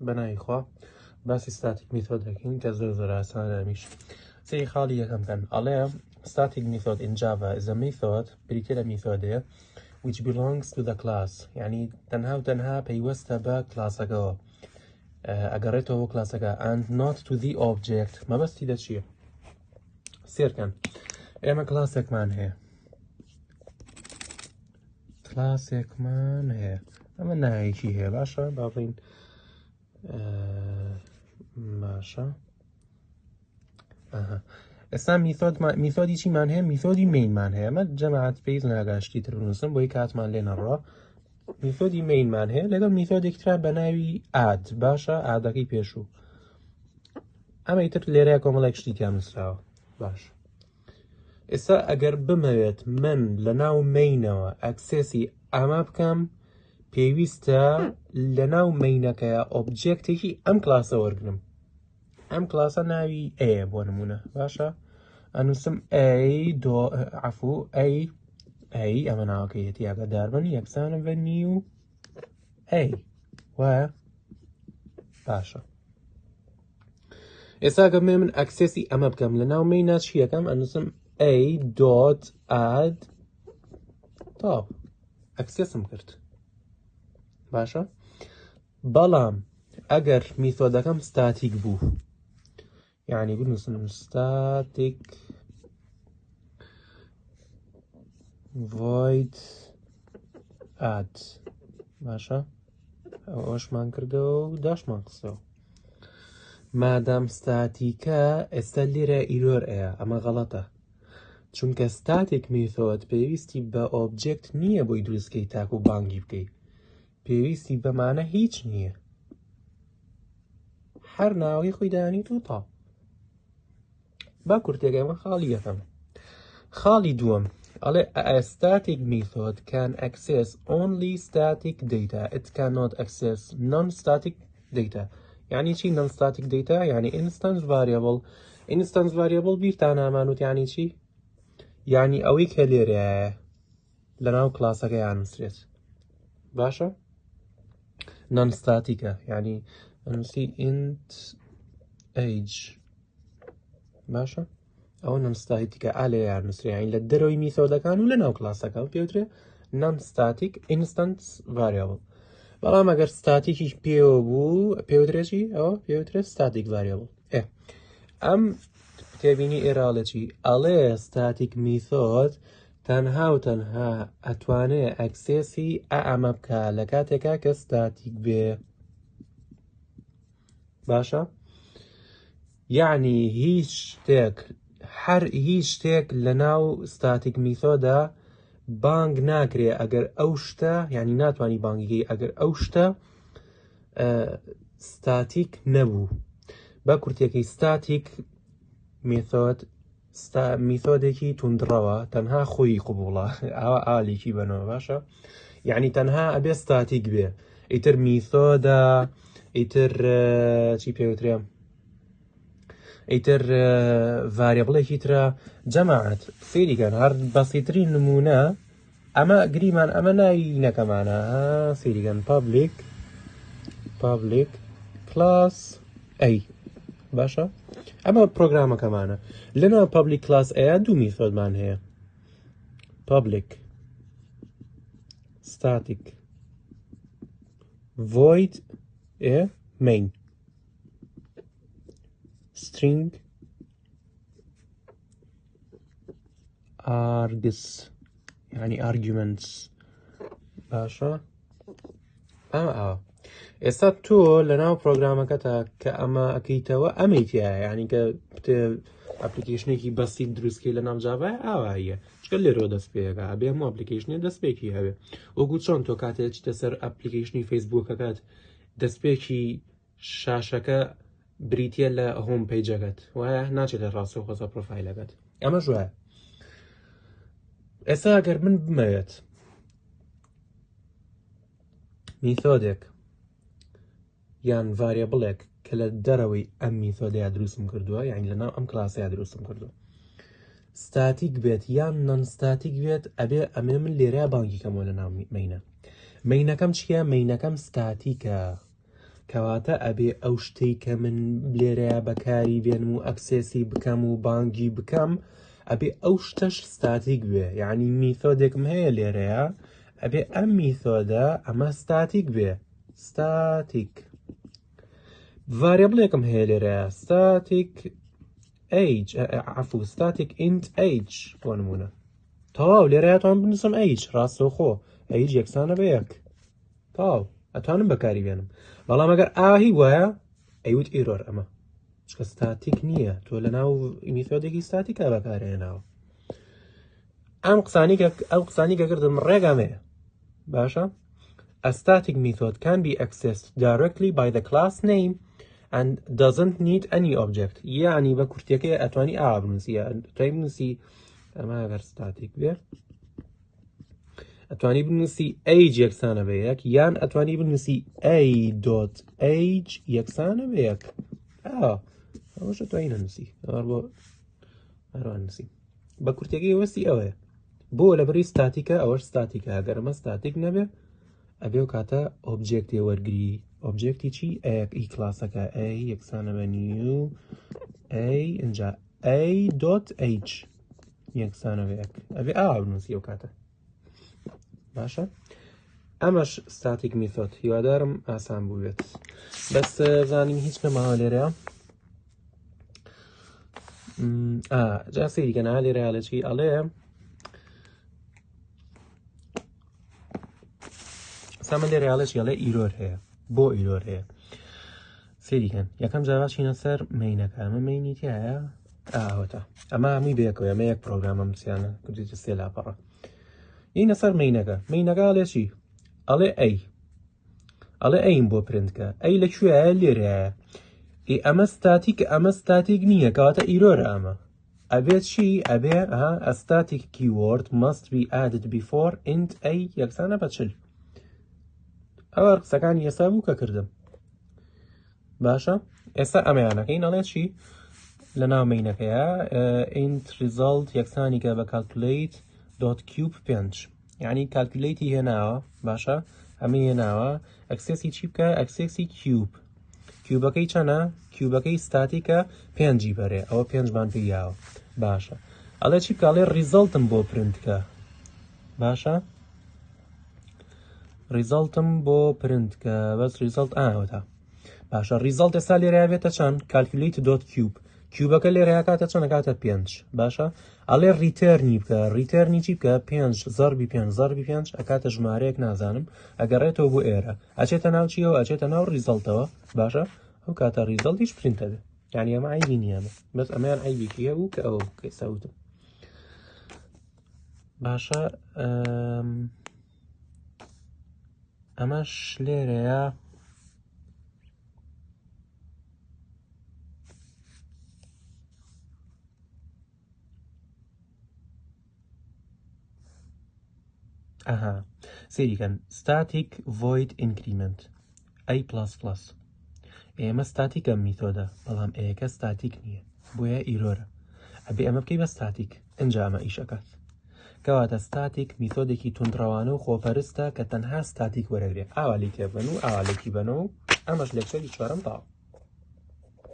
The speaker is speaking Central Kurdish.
بەناوی خوا باسی static method دەکەین کە زۆر زۆر ئاسانە ئەمیش سەیری خاڵی یەکەم کەن ئەڵێ static method in Java is a method بریتە لە method ێ which belongs to the class یعنی تەنها و تەنها پەیوەستە بە کلاسەکەوە ئەگەڕێتەوە بۆ کلاسەکە and not to the object مەبەستی لە چییە سێرکەن ئێمە کلاسێکمان هەیە کلاسێکمان هەیە ئەمە ناوێکی هەیە باشە با بڵین باشە ئێستا method ی چیمان هەیە method ی main مان هەیە ئەمە جەماعەت پێویست ناگاشتی تر بنووسم بۆی کاتمان لێ نەڕۆ method ی main مان هەیە لەگەڵ method ێک ترا بە ناوی add باشە add ەکەی پێشوو ئەمەی تر لێرە کۆمەڵێک شتی تیا نووسراوە باش ئێستا ئەگەر بمەوێت من لە ناو main ەوە access ی ئەمە بکەم پێویستە لە ناو main ەکەیە object ێکی ئەم کلاسە وەرگرم ئەم کلاسە ناوی A بۆ نمونە باشە ئەنووسم A دۆ عفو A A ئەمە ناوەکەیەتی ئاگاداربن یەکسانە بە new A وایە باشە ئێستا گە من access ی ئەمە بکەم لە ناو main ا چیەکەم ئەنووسم A dot add تاو access م کرد باشە بەڵام ئەگەر method ەکەم static بوو یعنی بنووسم static void add باشە ئەوەشمان کردەوە و داشمان خستەوە مادام static ە ئێستا لێرە error ئەیە ئەمە غەڵەتە چونکە static method پێویستی بە object نییە بۆی دروستکەی تاکو بانگی بکەی پێویستی بەمانە هیچ نییە هەر ناوی خۆی دانیت و تا با کورتێک ئەمە خاڵی یەکەم خاڵی دووەم ئەڵێ a static method can access only static data it cannot access non-static data یعنی چی non-static data یعنی instance variable instance variable بیرتان ئامانوت یعنی چی یعنی ئەوەی کە لێرەیە لەناو کلاسەکە یان نووسرێت باشە non static ە یعنی ئەنووسی int age باشە ئەوە non static ە ئا لێ یان نووسرێ یعنی لە دەرەوەی method ەکان و لە ناو کلاسەکە پێوترێ non static instance variable بەڵام ئەگەر static یش پێوە بوو پێوترێکی ئەوە پێوترێت static variable ئێ ئەم تێبینی ئێراڵێ چی ئەڵێ static method تەنها و تەنها ئەتوانێ access ی ئە ئەمە بکا لە کاتێکا کە static بێ باشە یعنی هیچ شتێک هەر هیچ شتێک لە ناو static method ا بانگ ناکرێ ئەگەر ئەو شتە یعنی ناتوانانی بانگیگەی ئەگەر ئەو شتە static نەبوو بە کورتەکەی static method method ێکی توندڕەوە تەنها خۆی قبوڵە ئاوا ئالێکی بەنەوە باشە یعنی تەنها ئەبێ static بێ ئیتر method ە ئیتر چی پێوترێ ئیتر variable ێکی ترە جەماعەت سەیریکەن هەر بەسیترین نمونە ئەمە گریمان ئەمە ناوی نەکەمانە سەیریکەن public public class A باشە ئەمە پرۆگرامەکەمانە لەناو public class A دوو method مان هەیە public static void ئێ main string args یعنی arguments باشە ئەمە ئاوا ئێستا تۆ لەناو پرۆگرامەکەتا کە ئەمە ئەکەیتەوە ئەمەی تایە یعنی کە application ێکی بەسیت دروستکەی لە ناو جاڤا ئاوایە چکە لێرەوە دەست پێەکە ئەبێ هەموو application ێ دەستپێکی هەبێ وەکو چۆن تۆ کاتێک چیتە سەر application ی فەیسبوکەکەت دەستپێکی شاشەکە بریتە لە home page ەکەت وایە ناچێتە ڕاستەوخۆ سەر پرۆفایلەکەت ئەمە وایە ئێستا ئەگەر من بمەوێت method ێک یان variable ێک کە لە دەرەوەی ئەم method ەیە دروستم کردووە یعنی لەناو ئەم کلاسەیە دروستم کردووە static بێت یان non static بێت ئەبێ ئەمێ من لێرە بانگی کەمەوە لە ناو main ە main ەکەم چییە main ەکەم static ە. کەواتە ئەبێ ئەو شتەی کە من لێرەیا بەکاری بێنم و access ی بکەم و بانگی بکەم ئەبێ ئەو شتەش static بێ یعنی method ێکم هەیە لێرەیە ئەبێ ئەم method ە ئەمە static بێ static variable ێکم هەیە لێرەیە static age عفو static int age بۆ نمونە تەواو لێرە ئەتوانم بنووسم age ڕاستەوخۆ age یەکسانە بە یەک تەواو ئەتوانم بەکاری بێنم بەڵام ئەگەر ئاهی وایە ئەیوت error ئەمە چکە static نییە تۆ لە ناو method ێکی static ا بەکارهێناوە ئەم قسانی کە ئەو قسانی کە کردم ڕێگامەیە باشە A static method can be accessed directly by the class name and doesn't need any object یعنی بە کورتەکەی ئەتوانی ئا بنووسی ئەتوانی بنووسی ئەمە ئەگەر static بێ ئەتوانی بنووسی age یەکسانە بە یەک یان ئەتوانی بنووسی a dot age یەکسانە بە یەک ئەوەش ئەتوانی نەنووسی بۆ هەروان نووسی بە کورتەکەی وەستی ئەوەیە بۆ لە بری static ە ئەوەش static ە ئەگەر ئەمە static نەبێ ئەبێ و کاتە object ێ وەرگری object ی چی ئەیەک ئی کلاسەکە a یەکسانە بە new a اینجا a dot age یەکسانە بە یەک ئەبێ ئاوا بنووسی ئەو کاتە باشە ئەمەش static method هیوادارم ئاسان بووبێت بەس زانیم هیچ نەماوە لێرە جا سەیری کەنا لێرە ئەڵێ چی ئەڵێ سامە لێرە ئەڵێ چی ئەڵێ error هەیە بۆ error هەیە سەیری کەن یەکەم جار چینە سەر main ەکە ئەمە main ی تایە ئاوەتە ئەمە هەمووی بەیەکەوە ئەمە یەک پرۆگرامە مسیانە کردیتە سێ لاپەڕە یینە سەر main ەکە main ەکە ئەڵێ چی ئەڵێ a ئەڵێ a م بۆ پرنت کە a لە کوێیە لێرەیە ئێ ئەمە static ئەمە static نییە کەواتە error ە ئەمە ئەبێ چی ئەبێ ها a static keyword must be added before int a یەکسانە بە چل ئەوە قسەکانی ئێستا بوو کە کردم باشە ئێستا ئەمەیانەکەین ئەڵێ چی لە ناو main ەکەیە int result یەکسانی کە بە calculate dot cube پێنج یعنی calculate ی هێناوە باشە ئەمە هێناوە access ی چی بکە access ی cube cube ەکەی چەنە cube ەکەی static ە پێنجی بەرێ ئەوە پێنجمان پێ یاوە باشە ئەڵێ چی بکە ئەڵێ result م بۆ پرنت کە باشە result م بۆ پرنت کە بەس result ئاوەتا باشە result ئێستا لێرە بێتە چەند calculate dot cube cube ەکە لێرە کاتە چەند کاتە پێنج باشە ئەڵێ return ی بکە return ی چی بکە پێنج زەربی پێنج زەربی پێنج ئەکاتە ژمارەیەک نازانم ئەگەڕێتەوە بۆ ئێرە ئەچێتە ناو چیەوە ئەچێتە ناو result ەوە باشە ئەو کاتە result یش print ە بێ یعنی ئەمە عیبی نییە بەس ئەمەیان عیبێکی هەبوو کە ئەوە کە ئێستا وتم باشە ئەمەش لێرەیە ئەها سەیری کەن static void increment a plus plus ئێمە static ە method ە بەڵام a یەکە static نییە بۆیە error ە ئەبێ ئەمە بکەی بە static ئینجا ئەمە ئیشەکات کەواتە static method ێکی توندڕەوانە و خۆپەرستە کە تەنها static وەرەگرێ ئاوا لی تێبگەن و ئاوا لێکی بەنەوە و ئەمەش lecture ی چوارەم تەواو.